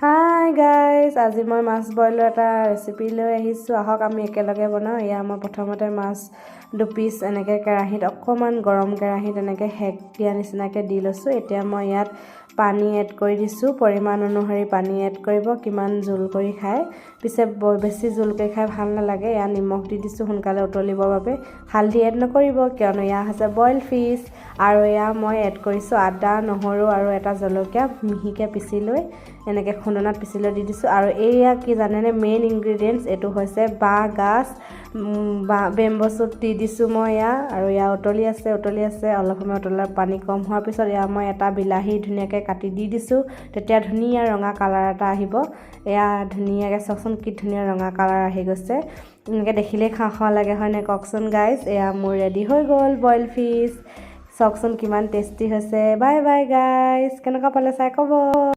Hi guys, আজি মই মাছ বইলৰ এটা ৰেচিপি লৈ আহিছোঁ। আহক, আমি একেলগে বনাওঁ। এয়া মই প্ৰথমতে মাছ দুপিচ এনেকৈ কেৰাহীত, অকণমান গৰম কেৰাহীত এনেকৈ সেক দিয়া নিচিনাকৈ দি লৈছোঁ। এতিয়া মই ইয়াত পানী এড কৰি দিছোঁ। পৰিমাণ অনুসৰি পানী এড কৰিব, কিমান জোল কৰি খায়। পিছে বেছি জোল কৰি খাই ভাল নালাগে। ইয়াত নিমখ দি দিছোঁ সোনকালে উতলিবৰ বাবে। হালধি এড নকৰিব, কিয়নো এয়া হৈছে বইল ফিছ। আৰু এয়া মই এড কৰিছোঁ আদা, নহৰু আৰু এটা জলকীয়া মিহিকৈ পিচি লৈ, এনেকৈ খুন্দনাত পিচি লৈ দি দিছোঁ। আৰু এয়া কি জানেনে? মেইন ইনগ্ৰিডিয়েণ্টছ এইটো হৈছে বাঁহ গাজ বা বেম্ব চুট দি দিছোঁ মই এয়া। আৰু এয়া উতলি আছে, উতলি আছে। অলপ সময় উতলাৰ, পানী কম হোৱাৰ পিছত এয়া মই এটা বিলাহী ধুনীয়াকৈ কাটি দি দিছোঁ। তেতিয়া ধুনীয়া ৰঙা কালাৰ এটা আহিব। এয়া ধুনীয়াকৈ চাওকচোন, কি ধুনীয়া ৰঙা কালাৰ আহি গৈছে। এনেকৈ দেখিলেই খাওঁ খাওঁ লাগে, হয়নে কওকচোন গাইজ? এয়া মোৰ ৰেডি হৈ গ'ল বইল ফিছ। চাওকচোন কিমান টেষ্টি হৈছে। বাই বাই গাইজ, কেনেকুৱা পালে চাই ক'ব।